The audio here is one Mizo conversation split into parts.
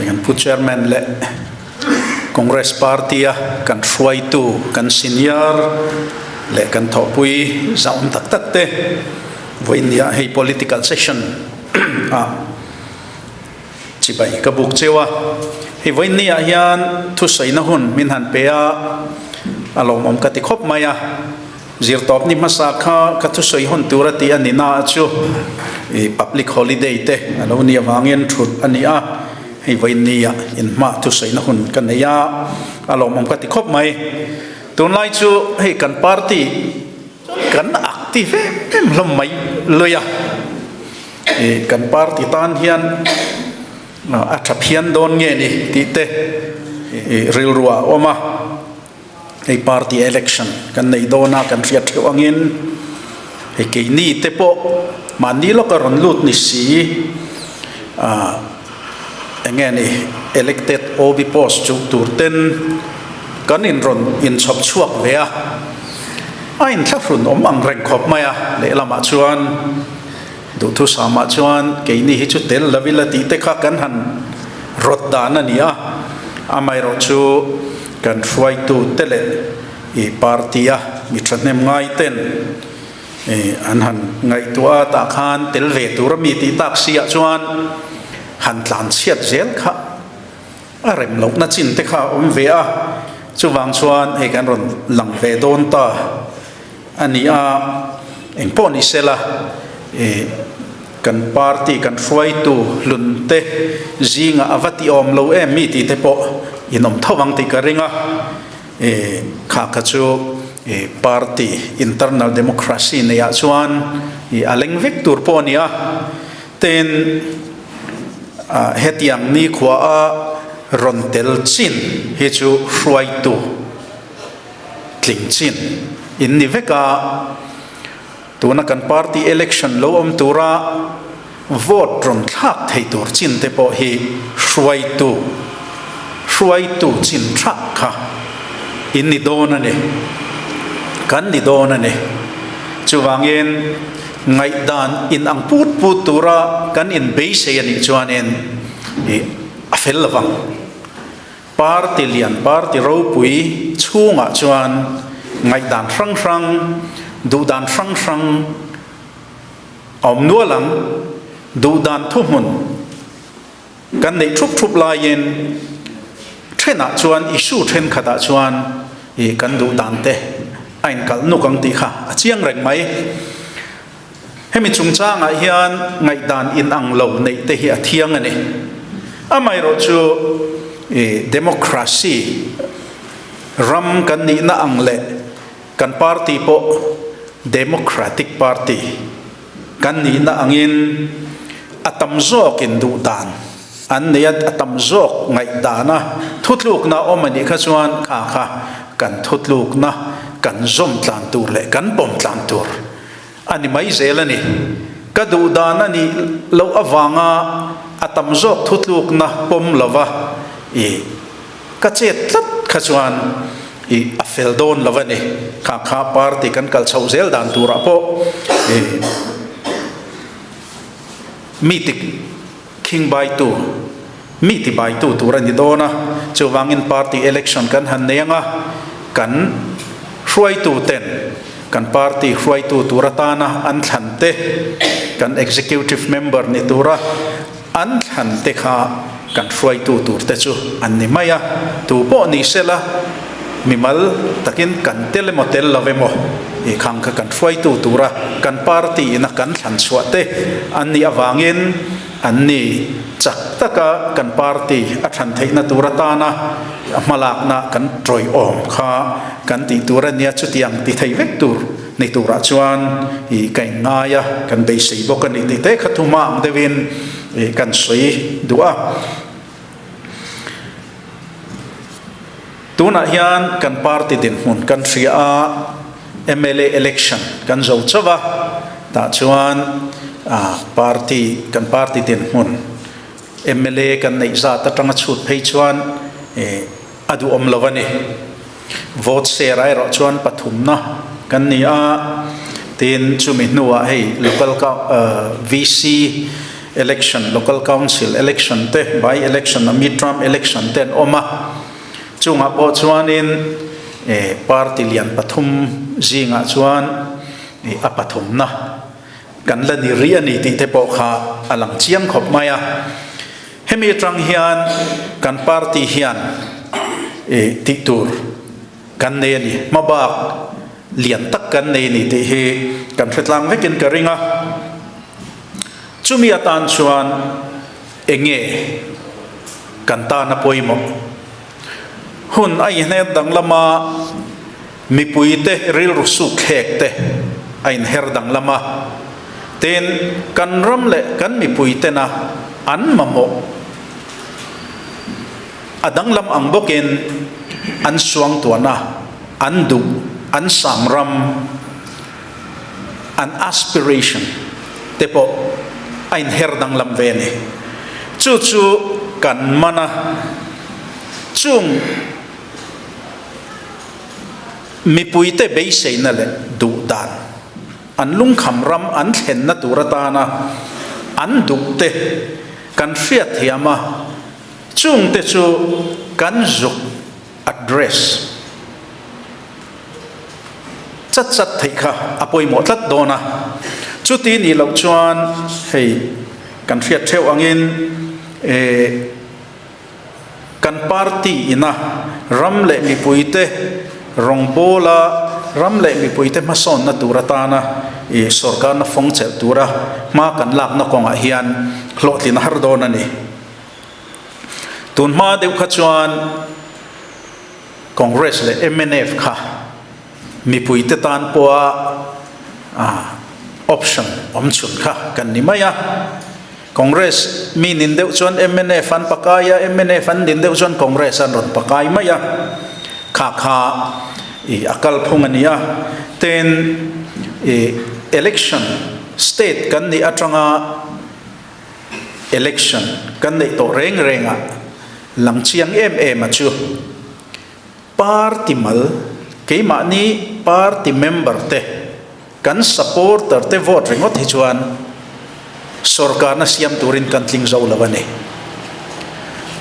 Kan Pu Chairman leh Congress Party a kan hruaitu, kan senior leh kan thawhpui zauhawm tak tak te vawiin nia hei political session ah chibai ka buk cheu a. Hei vawiin nia hian thusawiina hun min han pe a, a lawmawm ka ti khawp mai a. Zirtawp ni hmasa kha ka thusawi hawn tur a tih a ni na chu i public holiday te a lo nih avangin thut a ni a, hei vawiin nia inhma thusawina hun ka nei a, a lawmawm ka ti khawp mai. Tunlai chu hei kan party kan active em em hlawm mai lui a, i kan party tan hian a tha phian dawn nge ni tih te i rilru ah a awm a. Hei party election kan nei dawn a, kan hriat theuh angin hei keini te pawh mahni lawka rawn lut ni si ah eng nge ni elected OB post chu tur ten kan in rawn inchhawp chhuak ve a, a inthlahrun awm ang reng khawp mai a, lehlamah chuan duhthusam ah chuan keini hi chu tel lo ila tih te kha kan han rawt dan a ni a, amaherawhchu. Kan hruaitu te leh i party a mi thahnem ngai ten i an han ngaihtuah a tah khan tel ve tur a mi tih tak si ah chuan han tlan chhiat zel kha a rem loh na chin te kha a awm ve a, chuvang chuan hei kan rawn lang ve dawn ta a ni a, engpawh ni sela i kan party kan hruaitu hlun te zingah a va ti awm lo em mi tih te pawh in awm tho ang tih ka ring a, i kha kha chu i party internal democracy nei ah chuan i a leng vek tur pawh a ni a, tin hetiang nikhua a rawn tel chin hi chu hruaitu tling chin in ni vek a, tuna kan party election lo awm tura vote rawn thlak thei tur chin te pawh hi hruaitu hruaitu chin tha kha in ni dawn a ni, kan ni dawn a ni. Chuvangin ngaihdan in ang put put tura kan inbeisei a nih chuanin ih a fel lovang. Party lian, party ropui chhungah chuan ngaihdan hrang hrang, duhdan hrang hrang a awm nual ang. Duhdan thuhmun kan neih thup thup laiin thenah chuan issue thenkhatah chuan ih kan duhdan te a inkalh nuk ang tih kha a chiang reng mai. Hemi chungchangah hian ngaihdan inang lo neih te hi a thiang a ni. Amaherawh chu democracy ram kan nihna ang leh kan party pawh democratic party kan nihna angin a tam zawkin duhdan an nei a, a tam zawk ngaihdana thutlukna awm a nih kha chuan kha kha kan thutlukna kan zawm tlan tur leh kan pawm tlan tur A ni mai zel a ni. Ka duh dan a nih loh avanga a tam zawk thutlukna pawm lova i ka chet tlat kha chuan i a fel dawn lo a ni. Kha kha party kan kal chhoh zel dan turah pawh i mi ti khing baitu, mi ti baitu tur a ni dawn a. Chuvangin party election kan han nei ang a, kan hruaitu ten kan party hruaitu tur atana an thlan te, kan executive member ni tura an thlan te kha kan hruaitu tur te chu an ni mai a. Tu pawh ni sela mimal takin kan tel emaw tel lo emaw i khang kha kan hruaitu tura kan party ina kan thlan chhuah te an nih avangin an ni chak taka kan party a thlan theihna tur atana hmalakna kan tawiawm kha kan tih tur a nia, chutiang ti thei vek tur ni turah chuan ih ka inngai a, kan beisei bawk a ni tih te kha thuma ang deuhin ih kan sawi duh a. Tunah hian kan party dinhmun kan hria a, mla election kan zo chauh a, tah chuan party kan party dinhmun mla kan neih zat atanga chhut phei chuan a duhawm lo a ni. Vote share ah erawh chuan pathumna kan ni a, tin chumi hnuah hei local VC. Election, Local Council Election te, By Election a Mid-Term Election te an awm a. Chungah pawh chuanin party lian pathum zingah chuan a pathumna kan la ni rih a ni tih te pawh kha a lang chiang khawp mai a. Hemi atang hian kan party hian tih tur kan nei a ni, hmabak lian tak kan nei a ni tih hi kan hre tlang vekin ka ring a. Chumi atan chuan eng nge kan tana pawimawh? Hun a inher danglam a, mipuite rilru sukthlek te a inher danglam a, tin kan ram leh kan mipuitena an mamawh a danglam ang bawkin an suangtuahna, an duh, an samram, an aspiration te pawh a inher danglam ve a ni. Chu chu kan man a, chung mipuite beiseina leh duh dan, an lungkham ram an thlenna tur atana an duh te kan hriatthiam a, chungte chu kan zuk address. Chat chat theih kha a pawimawh tlat dawn a, chuti nih loh chuan hei kan hriat theuh angin eh kan party ina ram leh mipuite rawngbawla ram leh mipuite hmasawnna tur atana ih sorkarna fawng chelh tura hma kan lakna kawngah hian hlawhtlin a har dawn a ni. Tun hma deuh kha chuan. Congress leh mnf kha mipuite tan pawha option awm chhun kha kan ni mai a. Congress mi nin deuh chuan mnf an pakai a, mnf an nin deuh chuan Congress an rawn pakai mai a. Kha kha i a kalphung a ni a. Tin, i election state kan nih atanga Election kan neih tawh reng reng ah lang chiang em em a chu party mal keimahni party member te kan supporter te vote ringawt hi chuan sorkarna siam turin kan tling zo lo a ni.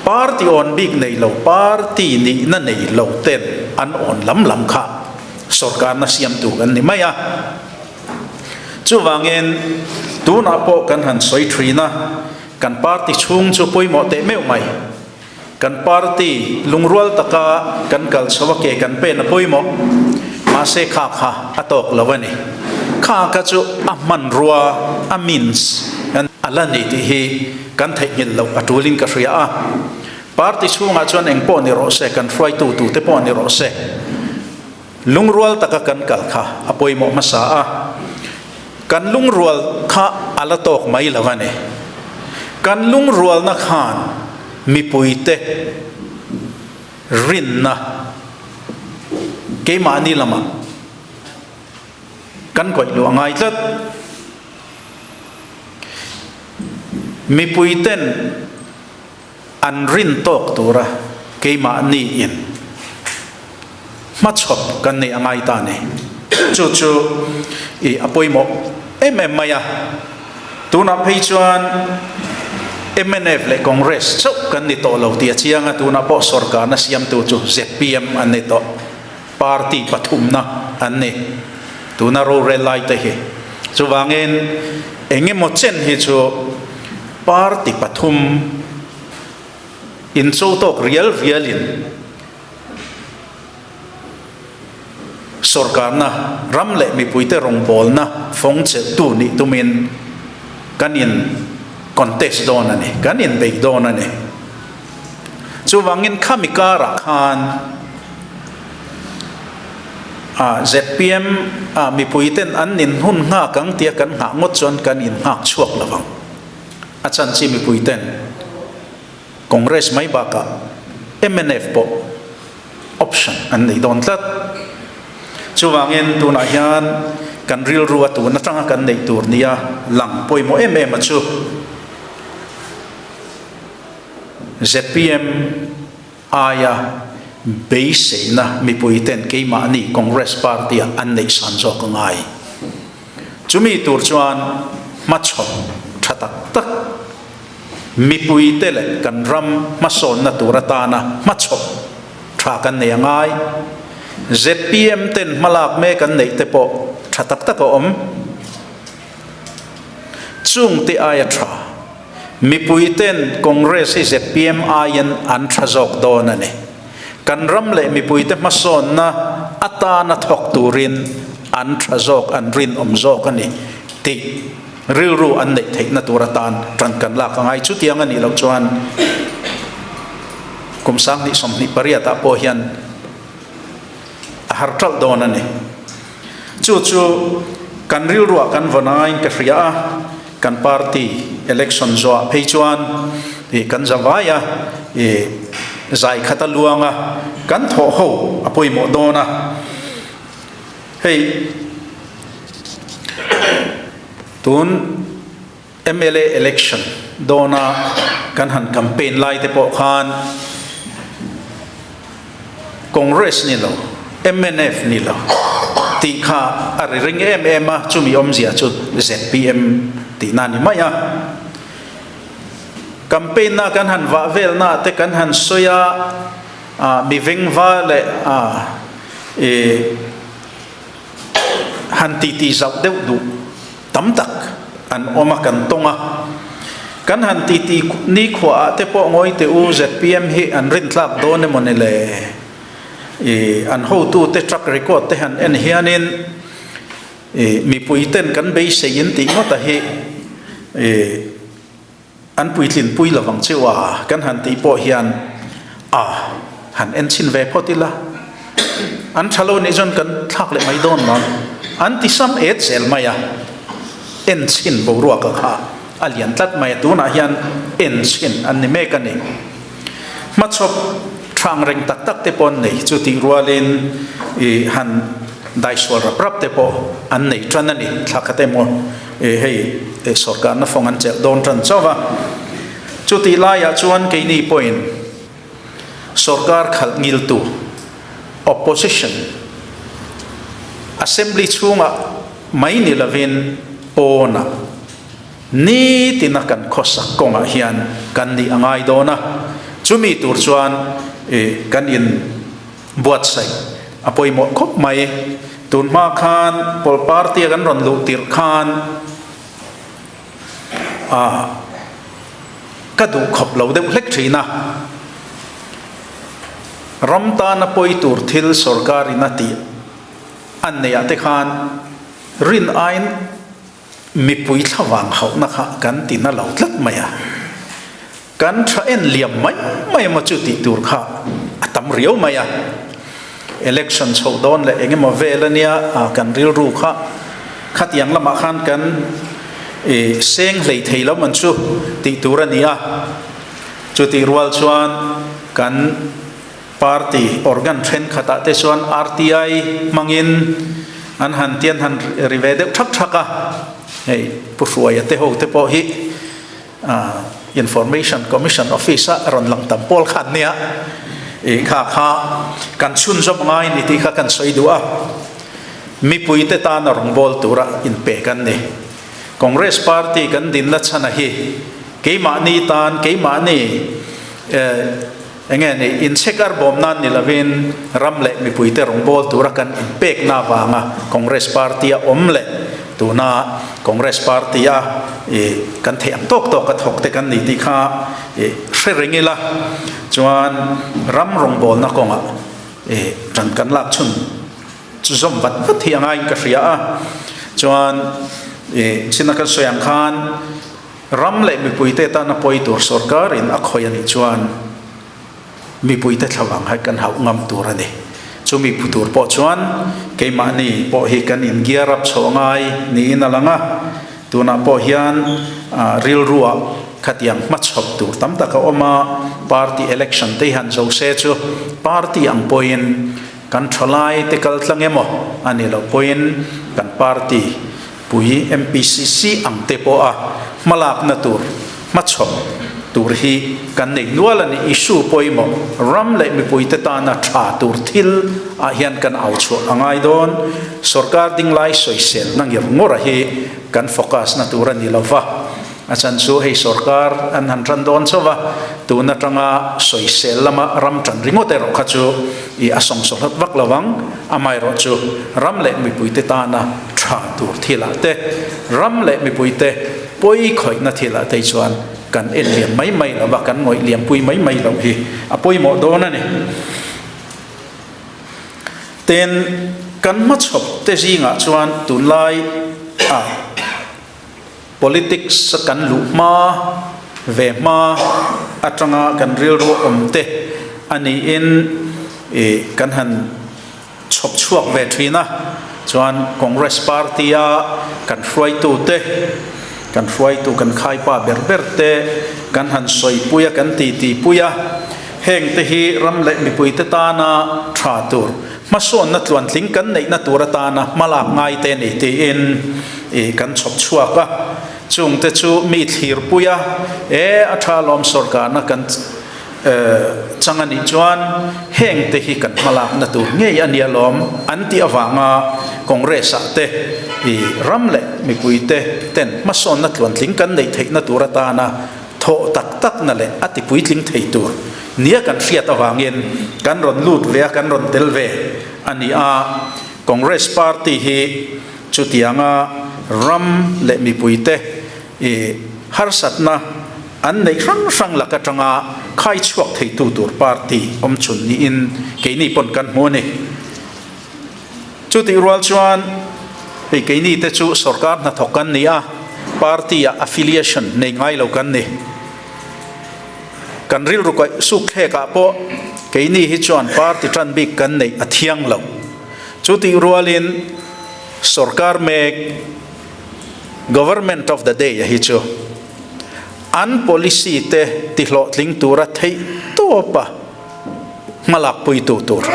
Party awn bik nei lo party nihna nei lo ten an awn lam lam kha sorkarna siamtu kan ni mai a. Chuvangin tunah pawh kan han sawi thin a, kan party chhung chu pawimawh teh meuh mai. Kan party lungrual taka kan kal chho a ke kan pen a pawimawh. Mahse kha kha a tawk lo a ni. Kha kha chu a hmanrua, a means, a la ni tih hi kan theihnghilh loh a tulin ka hria a. Party chhungah chuan eng pawh ni rawh se, kan hruaitu tute pawh ni rawh se. Lungrual taka kan kal kha a pawimawh hmasa a, kan lungrual kha a la tawk mai lo a ni. Kan lungrualna khan mipuite rinna keimahni lamah kan kawih luh a ngai tlat. Mipuiten. An rin tawk tura keimahni in hmachhawp kan neih a ngai ta ni. Chu chu i a pawimawh em em mai a. Tunah phei chuan mnf leh Congress chauh kan ni tawh lo tih a chiang a, tunah pawh sorkarna siamtu chu zpm an ni tawh. Party pathumna an ni tuna rorel lai te hi. Chuvangin eng emaw chen hi chu party pathum incho tawk rial rialin sorkarna ram leh mipuite rawngbawlna fawng chelhtu nih tumin kan in contest dawn a ni, kan inbeih dawn a ni. Chuvangin khami karah khan ah zpm ah mipui ten an in hun nghak ang tia kan nghah ngawt chuan kan in nghak chhuak lo vang. A chan chi mipui ten Congress mai bakah mnf pawh option an nei dawn tlat. Chuvangin tunah hian kan rilru a tun atanga kan neih tur nia lang pawimawh em em a chu. Zpm aia beiseina mipuiten keimahni Congress Party-ah an neih san zawk a ngai. Chumi tur chuan hmachhawp tha tak tak. Mipuite leh kan ram hmasawnna tur atana hmachhawp tha kan nei a ngai. Zpm ten hmalak mek an neih te pawh tha tak tak a awm. Chungte aia tha. Mipui ten Congress hi zpm aiin an tha zawk dawn a ni. Kan ram leh mipuite hmasawnna atana thawk turin an tha zawk, an rinawm zawk a ni tih rilru an neih theihna tur atan tan kan lak a ngai. Chutiang a nih loh chuan kum 2028 ah pawh hian a har ṭalh dawn a ni. Chu chu kan rilruah kan vawn aiin ka hria a, kan party election zawhah phei chuan ih kan za vai a, ih zai khat a luang a, kan thawh ho a pawimawh dawn a. Hei tun mla election dawna kan han campaign lai te pawh khan Congress ni lo, mnf ni lo tih kha a ri ring em em a, chumi awmzia chu zpm tihna a ni mai a. Campaign na kan han vah velna te kan han sawi a, mi vengva leh ih han titi zauh deuh duh tam tak an awm a, kan tawng a. Kan han titi nikhua ah te pawh ngawi teh u, zpm hi an rintlak dawn emaw ni le? Ih an hotu te track record te han en hianin ih mipui ten kan beisei in tih ngawt a hi ih An puitlin pui lovang cheu a, kan han tih pawh hian a han en chhin ve phawt ila, an tha lo nih chuan kan thlak leh mai dawn lo, an ti sam et zel mai a, en chhin boruak a kha a lian tlat mai a, tunah hian en chhin an ni mek a ni. Hmachhawp thang reng tak tak te pawh an nei, chutih rualin i han daisual rap rap te pawh an nei tan a ni, thla khat emaw Hei sorkarna fawng an chelh dawn tan chauh a, chutih laiah chuan keini pawhin sorkar khalh ngiltu, opposition, assembly chhungah mai ni lovin pawnah nitina kan khawsak kawngah hian kan nih a ngai dawn a, chumi tur chuan kan in buatsaih a pawimawh khawp mai. Tun hma khan Pawl Party a kan rawn luh tirh khan ah ka duh khawp lo deuh hlek thin a. Ram tana pawi tur thil sorkar in a tih an neih ah te khan rin aiin mipui thlavang hauhna kha kan ti na lo tlat mai a. Kan tha en liam mai mai emaw chu tih tur kha a tam riau mai a. Election chhoh dawn leh eng emaw vel a nia a kan rilru kha khatiang lamah khan kan ih seng hlei thei lo man chu tih tur a ni a. Chutih rual chuan kan party organ thenkhatah te chuan RTI hmangin an han tian han ri ve deuh thak thak a. Hei Pu Hruaia te ho te pawh hi Information Commission Office a rawn lang tam pawl kha an nia, ih kha kha kan chhunzawm ngai ni tih kha kan sawi duh a, mipuite tana rawngbâwl tura inpek an ni. Congress Party kan dinna chhana hi keimahni tan, keimahni Enge ni, inchhek arbawm nan ni lovin ram leh mipuite rawngbâwl tura kan inpekna avanga Congress Party-a awm leh tuna Congress Party-a ih kan theih ang tawk tawka thawk te kan ni tih kha ih hre reng ila chuan ram rawngbâwlna kawngah ih ṭan kan lak chhun chu zawm vat vat hi a ngaiin ka hria a. Chuan ih china kan sawi ang khan, Ram leh mipuite tana pawi tur sorkarin a khawih a nih chuan mipuite thlavang hai kan hauh ngam tur a ni. Chumi phu tur pawh chuan keimahni pawh hi kan in gear up chhoh ngai niin a lang a, tunah pawh hian rilruah khatiang hmachhawp tur tam tak a awm a, party election te hi han zo se chu party ang pawhin kan thalai te kal tlang emaw a ni loh pawhin kan party Pui MPCC ang te pawha hmalakna tur hmachhawp tur hi kan nei nual a ni. Issue pawimawh ram leh mipuite tana tha tur thil ah hian kan au chhuah a ngai dawn. Sorkar dinglai sawiselna ngir ngawrh hi kan focus na tur a ni lova. A chan chu hei sorkar an han tan dawn chauh va, tun atanga sawisel lama ram tan ringawt erawh kha chu i a sawngsaw hlat vak lo ang. Amaherawhchu ram leh mipuite tana tha tur thilah te, ram leh mipuite pawi khawihna thilah te hi chuan kan en liam mai mai lo va, kan ngawih liampui mai mai loh hi a pawimawh dawn a ni. Tin, kan hmachhawp te zingah chuan tunlai ah Politics a kan luh hma ve hma atanga kan rilru awm te a niin ih kan han chhawp chhuak ve thin a, chuan Congress party a kan hruaitu te, kan hruaitu kan khaipa ber ber te kan han sawipui a, kan titi pui a, heng te hi ram leh mipui te tana tha tur Hmasawnna tluantling kan neihna tur atana hmalak ngai te ni tiin i kan chhawp chhuak a, chungte chu mi thlirpui a, e a tha lawm sawrkarna kan chang a nih chuan hengte hi kan hmalakna tur ngei a nia lawm an tih avanga Congress ah te i ram leh mipuite ten hmasawnna tluantling kan neih theihna tur atana thawh tak takna leh a tipuitling thei tur nia kan hriat avangin kan rawn lut ve a, kan rawn tel ve a ni a. Congress party hi chutianga ram leh mipuite i harsatna an neih hrang hrang lak atanga khai chhuak theitu tur party awmchhun niin keini pawn kan hmu a ni. Chutih rual chuan hei keini te chu sorkar hnathawk kan ni a, party ah affiliation nei ngai lo kan ni. Kan rilru kaih suk thlek ah pawh keini hi chuan party tan bik kan neih a thiang lo. Chutih rualin sorkar mek government of the day a hi chu an policy te tihlawhtling tura theih tawp a hmalak puitu tur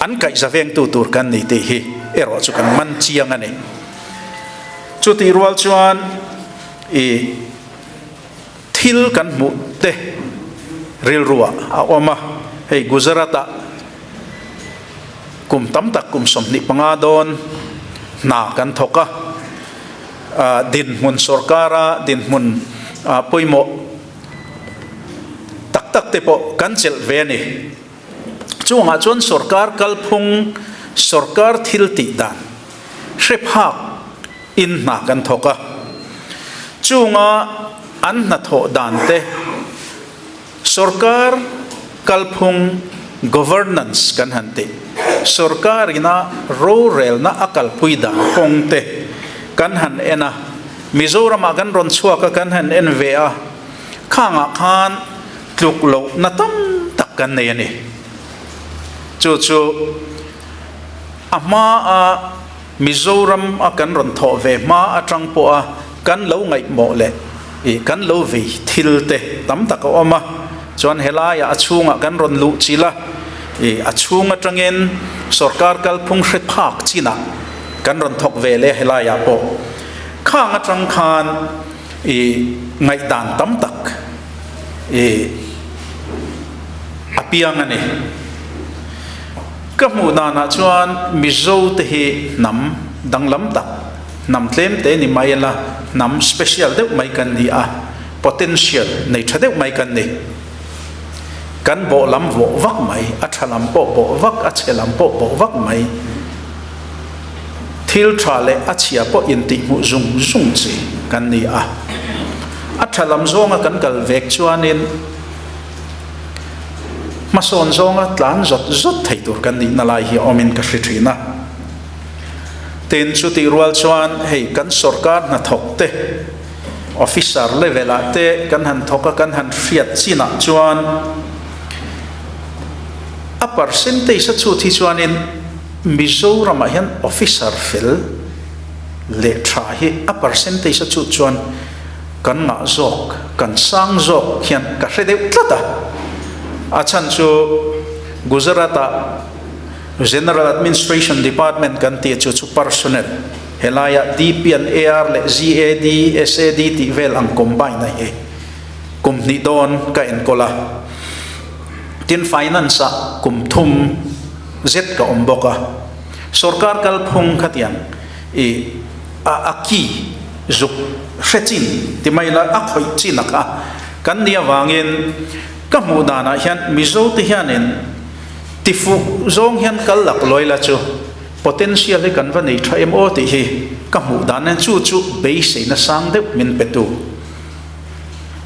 an kaihza vengtu tur kan ni tih hi erawh chu kan man chiang a ni. Chutih rual chuan i thil kan hmuh te rilruah a awm a, hei Gujarat ah kum tam tak kum 25 dawn hna kan thawk a, dinhmun sorkara dinhmun pawimawh tak tak te pawh kan chelh ve a ni. Chungah chuan sorkar kalphung, sorkar thil tih dan hre phak in hna kan thawk a. Chunga an hnathawh dan te sorkar kalphung, governance, kan han tih, sorkar ina rorelna a kalpui dan kawng te kan han en a. Mizoramah kan rawn chhuak a, kan han en ve a, khangah khan tluk lohna tam tak kan nei a ni. Chu chu a hmaa Mizoram a kan rawn thawh ve hma atang pawha kan lo ngaihmawh leh ih kan lo vei thil te tam tak a awm a, chuan helaiah a chhungah kan rawn luh chilh a, ih a chhung atangin sorkar kalphung hre phak chinah kan rawn thawk ve leh helaiah pawh. Khang atang khan i ngaihdan tam tak i a piang a ni. Ka hmuh danah chuan Mizo te hi hnam danglam tak, hnam tlem te ni mai ila hnam special deuh mai kan ni a, potential nei tha deuh mai kan ni. Kan bawh lam vawh vak mai, a tha lam pawh bawh vak, a chhe lam pawh bawh vak mai. Thil tha leh a chhia pawh intihhmuh zung zung chi kan ni a. A tha lam zawnga kan kal vek chuanin hmasawn zawnga tlan zawt zawt thei tur kan nihna lai hi awmin ka hre thin a. Tin, chutih rual chuan hei kan sorkar hnathawk te, officer level ah te kan han thawk a, kan han hriat chinah chuan a percentage a chhut hi chuanin, Mizoramah hian officer fel leh tha hi a percentage a chut chuan kan ngah zawk, kan sang zawk hian ka hre deuh tlat a. A chhan chu Gujarat-ah General Administration Department kan tih chu chu personnel, helaiah DP and AR leh GAD, SAD tih vel ang combine a hi kum hnih dawn ka enkawl a. Tin Finance-ah kum thum zet ka awm bawk a, sorkar kalphung khatiang i a a key. Zuk hre chin ti mai la a khawih chin a kha kan nih avangin ka hmuh danah hian Mizo te hianin tifuh zawng hian kal lak lawi la chu potential hi kan va nei tha em aw tih hi ka hmuh dan hian chu chu beiseina sang deuh min pe tu.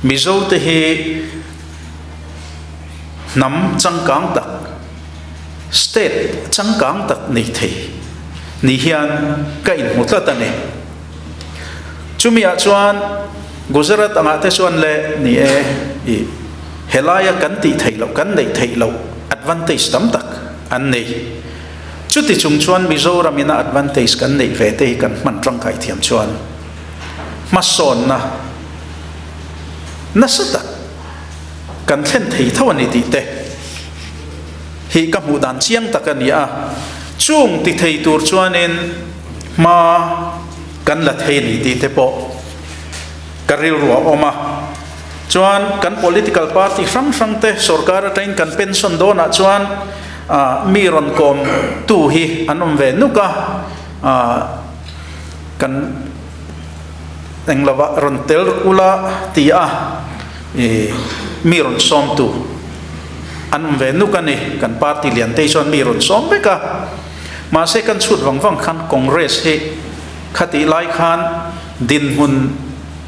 Mizo te hi hnam changkang tak, state changkang tak nei thei ni hian ka inhmu tlat a ni. Chumi ah chuan Gujarat angah te chuan le ni e i helaia kan tih theih loh kan neih theih loh advantage tam tak an nei. Chuti chung chuan Mizoram ina advantage kan neih ve te hi kan hman tangkai thiam chuan hmasawnna nasa tak kan thlen thei tho a ni tih te hi ka hmuh dan chiang tak a ni a. Chung ti thei tur chuanin hma kan la thei ni tih te pawh ka rilru a awm a. Chuan kan political party hrang hrang te sorkar atangin kan pension dawnah chuan mi rawn kawm tu hi an awm ve nuk a, kan eng lovah rawn tel ula ti a mi rawn sawm tu an awm ve nuk a ni. Kan party lian te hi chuan mi rawn sawm vek a. Mahse kan chhut vang vang khan Congress hi khatih lai khan dinhmun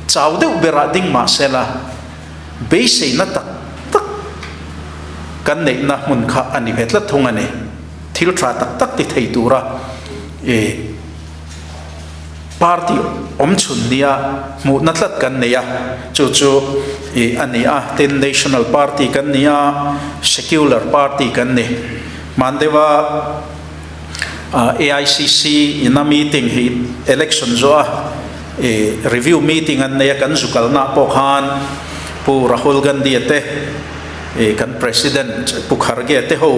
chau deuh berah ding mahse la beiseina tak tak kan neihna hmun kha a ni ve tlat thung a ni. Thil tha tak tak ti thei tura ih party awm chhun nia hmuhna tlat kan nei a, chu chu ih a ni a. Tin, National Party kan ni a, Secular Party kan ni. Hman deuha AICC ina meeting hi election zawh a review meeting an nei a, kan zu kalna pawh khan Pu Rahul Gandhi a te kan President Pu Kharge a te ho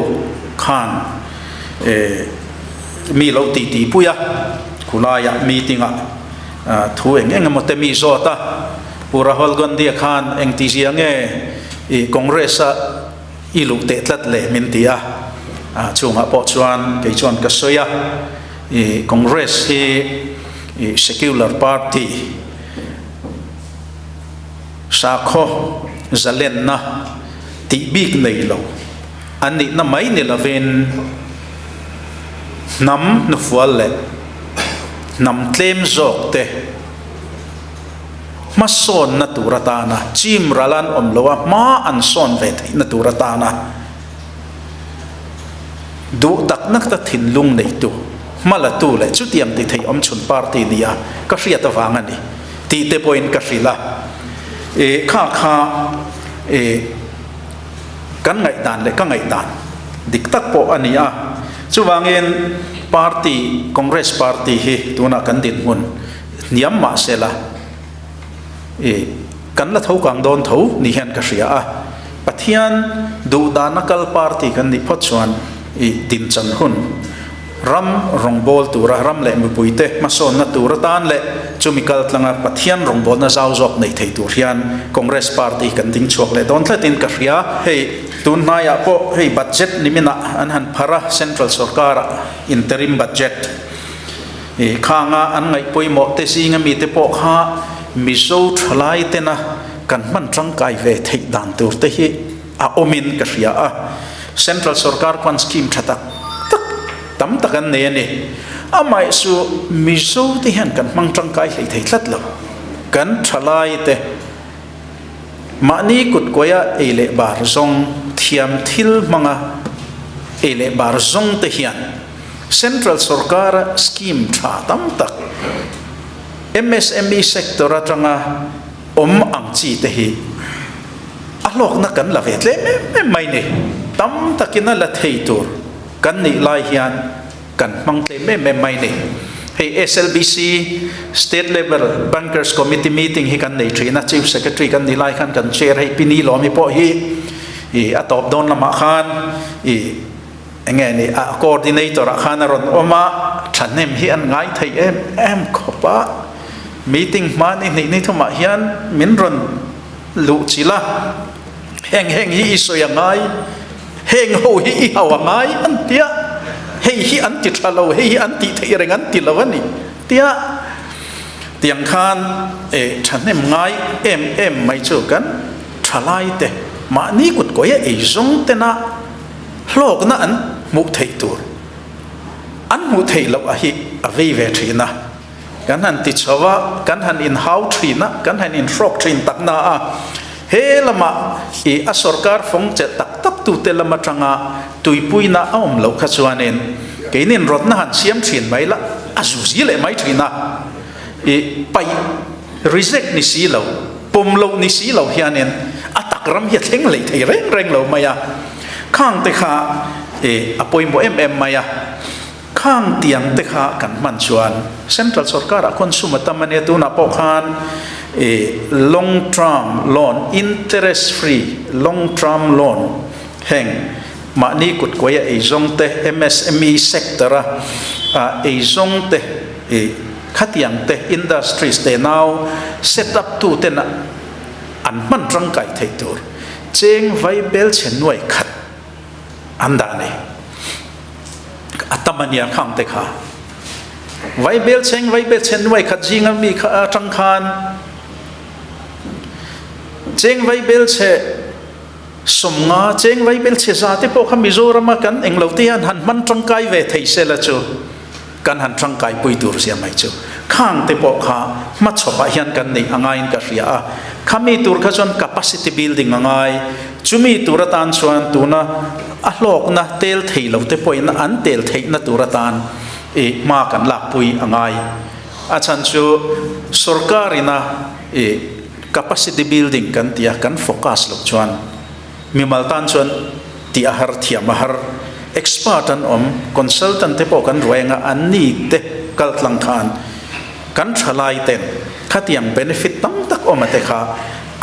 khan mi lo ti ti pui a, khulaiah meeting ah thu eng eng emaw te mi zawt a, Pu Rahul Gandhi a khan engtizia nge Congress a I luh teh tlat le min ti a, chungah pawh chuan kei chuan ka sawi a, i Congress hi i secular party sakhaw zalenna tih bik nei lo an nihna mai ni lovin hnam hnufual leh hnam tlem zawk te Hmasawnna tur atana chim ral an awm lo a, hma an sawn ve theihna tur atana duh takna ta thinlung neitu, hmalatu leh chutiang ti thei awmchhun party nia ka hriat avang a ni tih te pawhin ka hrilh a. I kha kha i kan ngaihdan leh ka ngaihdan dik tak pawh a ni a. Chuvangin party, Congress party hi tunah kan dinhmun Hniam mah se la, i kan la tho kang dawn tho ni hian ka hria a, Pathian duhdana kal party kan nih phawt chuan i dinchan hun ram rawngbâwl tura ram leh mipuite hmasawnna tur atan leh chumi kal tlanga Pathian rawngbâwlna zau zawk nei thei tur hian Congress party kan ding chhuak leh dawn tlatin ka hria. Hei tun hnaiah pawh hei budget niminah an han phar a, Central sorkarah interim budget. I khanga an ngaih pawimawh te zinga mite pawh kha Mizo thalai tena kan hman tangkai ve theih dan tur te hi a awmin ka hria a. Central sorkar khuan scheme tha tak tak tam tak an nei a ni. Amaherawhchu chu Mizo te hian kan hmang tangkai hlei thei tlat lo. Kan thalai te mahni kut kuaia ei leh bar zawng thiam thil hmanga ei leh bar zawng te hian Central sorkara scheme tha tam tak MSME sector atanga awm ang chi te hi a hlawkna kan la ve tlem em em mai ni. Tam takin a la thei tur kan nih lai hian kan hmang tlem em em mai ni. Hei SLBC, State Level Bankers Committee meeting hi kan nei thin a, Chief Secretary kan nih lai khan kan chair hei Pi Ni Lawmi pawh hi i a tawp dawn lamah khan i Enge ni a coordinator ah khan a rawn awm a, thahnem hi an ngai thei em em khawp a, meeting hma ni hnih ni thumah hian min rawn luh chilh a, heng heng hi i sawi a ngai, heng ho hi i hau a ngai an ti a, hei hi an ti tha lo, hei hi an tih theih reng an ti lo a ni tia. Tiang khan e thahnem ngai em em mai chu kan thalai te mahni kut kawia ei zawng tena hlawkna an hmuh theih tur an hmuh theih loh a hi a vei ve thin a. Kan han ti chho a, kan han inhau thin a, kan han inhrawk thin tak na a, he lama i a sorkar fawng chelh tak tak tute lam atanga tuipuina a awm loh kha chuanin keinin rawtna han siam thin mai la, a zuzi leh mai thin a, i paih reject ni si lo, pawm loh ni si lo hianin a tak ram hi a thleng hlei thei reng reng lo mai a, khang te kha i a pawimawh em em mai a. Khang tiang te kha kan hman chuan Central sorkar ah khawn sum a tam a nia, tunah pawh khan ih long term loan, interest free long term loan heng mahni kut kuaia eizawng te, MSME sector a eizawng te ih khatiang te industries te nau set up tu ten an hman tangkai theih tur cheng vai belchhe nuai khat an dah a ni. A tam a nia khang te kha. Vaibel cheng vaibel chen nuai khat zinga mi kha atang khan cheng vaibel che sawmnga cheng vaibel che za te pawh kha Mizoram a kan englo te hian han hman tangkai ve thei se la chu kan han tangkai pui tur zia mai chu. Khang te pawh kha hmachhawpah hian kan neih a ngaiin ka hria a. Khami tur kha chuan capacity building a ngai. Chumi tur atan chuan tuna a hlawkna tel thei lo te pawhin an tel theihna tur atan i hma kan lakpui a ngai. A chhan chu sorkar ina i capacity building kan tih a, kan focus loh chuan mimal tan chuan tih a har thiam a har. Expert an awm, consultant te pawh kan ruai anga an ni te kaltlang khan kan thalai ten khatiang benefit tam tak awm a te kha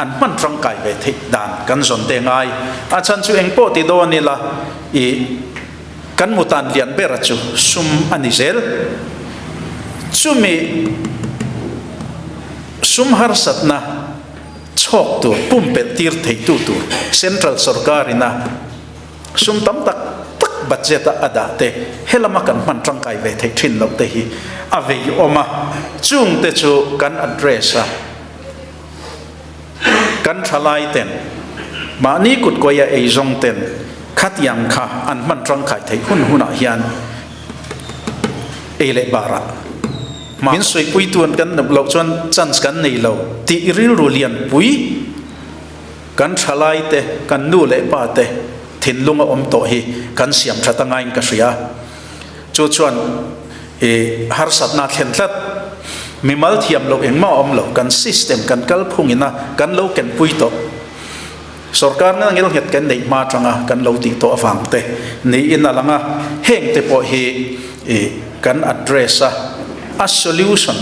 an hman tangkai ve theih dan kan zawn te ngai. A chhan chu eng pawh ti dawn ila i kan mutan lian bera chu sum a ni zel. Chumi sum harsatna chhawk tur pumpelh tir theitu tur central sorkar ina Sum tam tak tak budget a a dah te, helama kan hman tangkai ve theih thin loh te hi a vei awm a, chung te chu kan address a, kan thalai ten mahni kut kawia ei zawng ten khatiang kha an hman tangkai theih hun hunah hian ei leh barah min sawipuitu an kan loh chuan chance kan nei lo tih rilru lianpui. Kan thalai te, kan nu leh pa te thinlung a awm tawh hi kan siam that a ngaiin ka hria. Chu chuan i harsatna a thlen tlat. Mimal thiam loh engmah a awm lo, kan system kan kalphung ina kan lo kenpui tawh. Sorkar nge ngilnghet kan neih hma atanga kan lo tih tawh avang te niin a lang a, heng te pawh hi i kan address a, a solution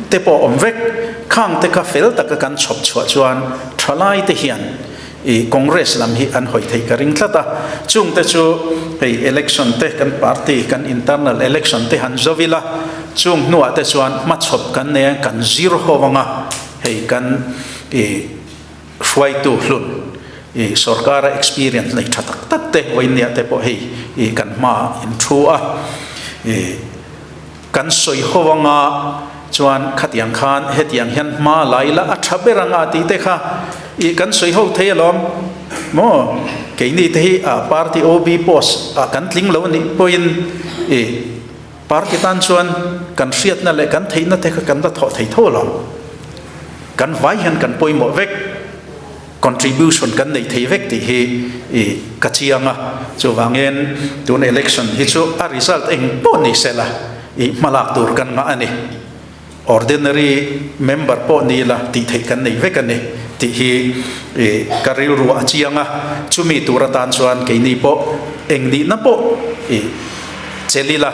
te pawh awm vek. Khang te kha fel taka kan chhawp chhuah chuan thalai te hian i Congress lam hi an hawi theih ka ring tlat a. Chung te chu hei election te kan party kan internal election te han zo ila, chung hnuah te chuan hmachhawp kan nei a, kan zir ho anga hei kan i hruaitu hlun i sorkara experience nei tha tak tak te vawinia te pawh hei i kan hmaah in thu a i. Kan sawi ho anga chuan khatiang khan hetiang hian hma la ila a tha ber anga tih te kha ih kan sawi ho thei alawm maw keini te hi ah party OB post ah kan tling lo anih pawhin ih party tan chuan kan hriatna leh kan theihna te kha kan la thawh thei tho alawm kan vai hian kan pawimawh vek. Contribution kan neih thei vek tih hi i ka chiang a, chuvangin tun election hi chu a result eng pawh ni se la i hmalak tur kan ngah a ni. Ordinary member pawh ni la tih theih kan nei vek a ni tih hi i ka rilru a chiang a, chumi tur atan chuan keini pawh eng nihna pawh i chelh ila.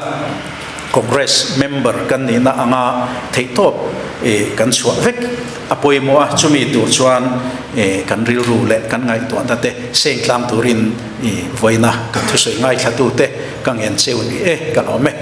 Congress member kan nihna anga theihtawp kan chhuah vek a pawimawh a, chumi tur chuan kan rilru leh kan ngaihtuahna te seng tlang turin vawiina kan thusawi ngaithlatute ka ngen cheu ni e, ka lawm e.